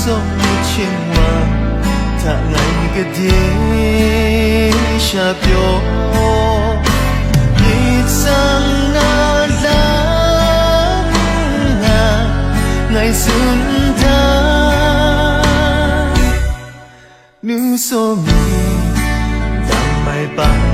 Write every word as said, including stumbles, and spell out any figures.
Hpawng hkying wa hta ngai gade sha pyaw, myit tsang na lam nga ngai tsun da. Nu saw mi, dang mai pa